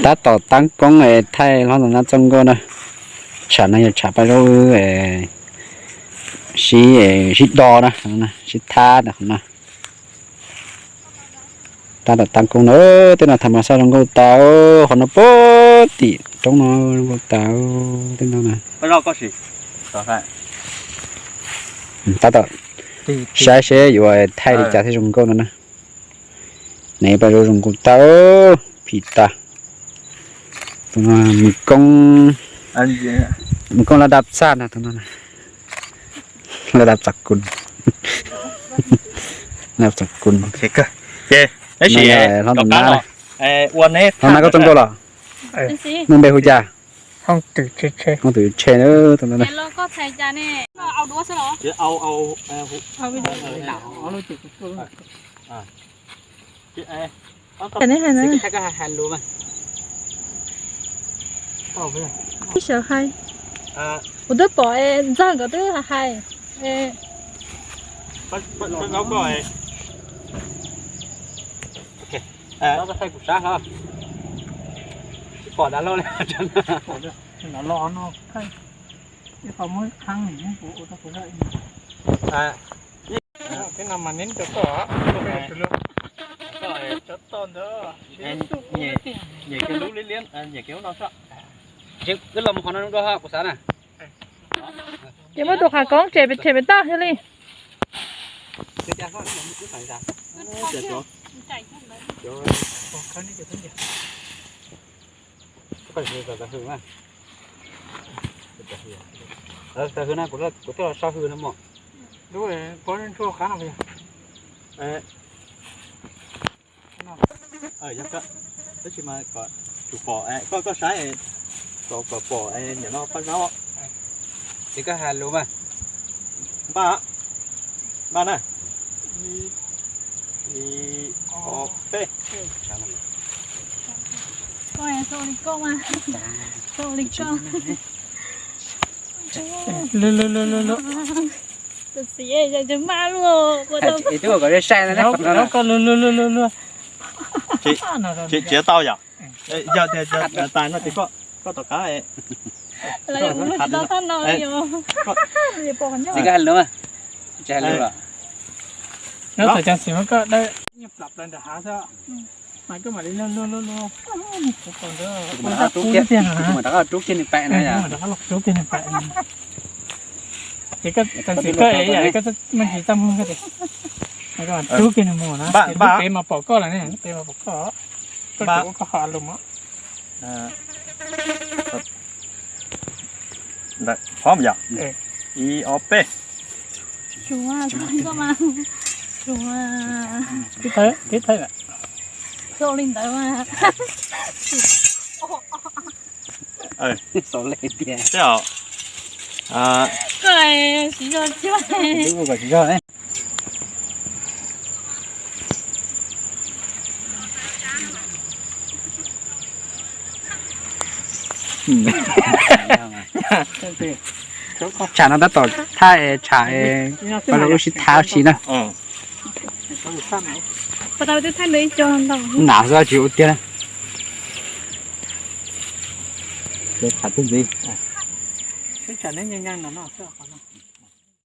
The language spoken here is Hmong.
Tab tom tab koob es thaij hlob Ntxoov Nab txoj nkauj na. Tsham no yog tsham Paj Zaub wb sib, sib do na, sib thab ntawm qhov no. Tab tom tab koob na, tej no tham mas xaj zoo nkauj tas, qhov no puag tim roob no zoo nkauj tas, tej no na. Tab tom saib seb yuav thaij li cas thiaj zoo nkauj no na. Nws Paj Zaub zoo nkauj tas, phim tas. Tus no Mws Koob, Mws Koob lab dab txaj no, tus no lab dab txaj kun, lab txaj kun. Hlob Ntxoov Nab, Ntxoov Nab koj txoj nkauj los? Nws npe hu cas? Hoob Twm Tshe, tus no. Ib sawv hais, kuv twb pom ntxawg nkawd twb hais. Pom dav loj li. Ib qho muab qhab, ua rau kuv zoj ib. Tej no mas neb cov toj, cov toj ntawd. Nyiam kev lub liab liab, nyiam kev lub no soj. Wb los mus qhov no zoo dua, kuv xav na. Ces muab tus qhov koob tsem pem, tsem pem toj xwb li. Tav hwv na, kuv thiaj los so hwv no mog. Tab sis mas kom tsum pom, koj, koj saib kom, kom pom niam no Paj Zaub. Ces koj hais lus mas. Npaj, npaj na. Ib, ob, peb. Lwg, lwg, lwg, lwg, lwg. Twb ua kom sai sai na. Tsis tau yom. Yog tias tais no ces koj, koj tom qab. Tsis hais lus, tsis hais lus los? Nyob txawm cov xim muab koj dawb nyiaj plam plaws nram hav xwb, mas koj mam li luag luag luag luag. Kuv mam rov qab rub kiag nws pem na, kuv mam rov qab los rub kiag nws pem. Ces koj txawm xim koj es yam koj muaj ntsis txaj muag koj tias, koj mam rub kiag nws mus na, lub pem mas pom koj lawm ne, lub pem mas pom koj. Koj tsum ua koj qhov lus mas. Phob yom. Ib, ob, peb. Tib thawb, tib thawb. Xaus li ntawd mas. Xaus li tiag. Koj siv zog thiab. Twb ua kom siv zog ne. Tsam no tab tom thaij tsam, pab lub sib thab si na. Nam xwb tsis ua tiag na. Tsam twb ntxiv.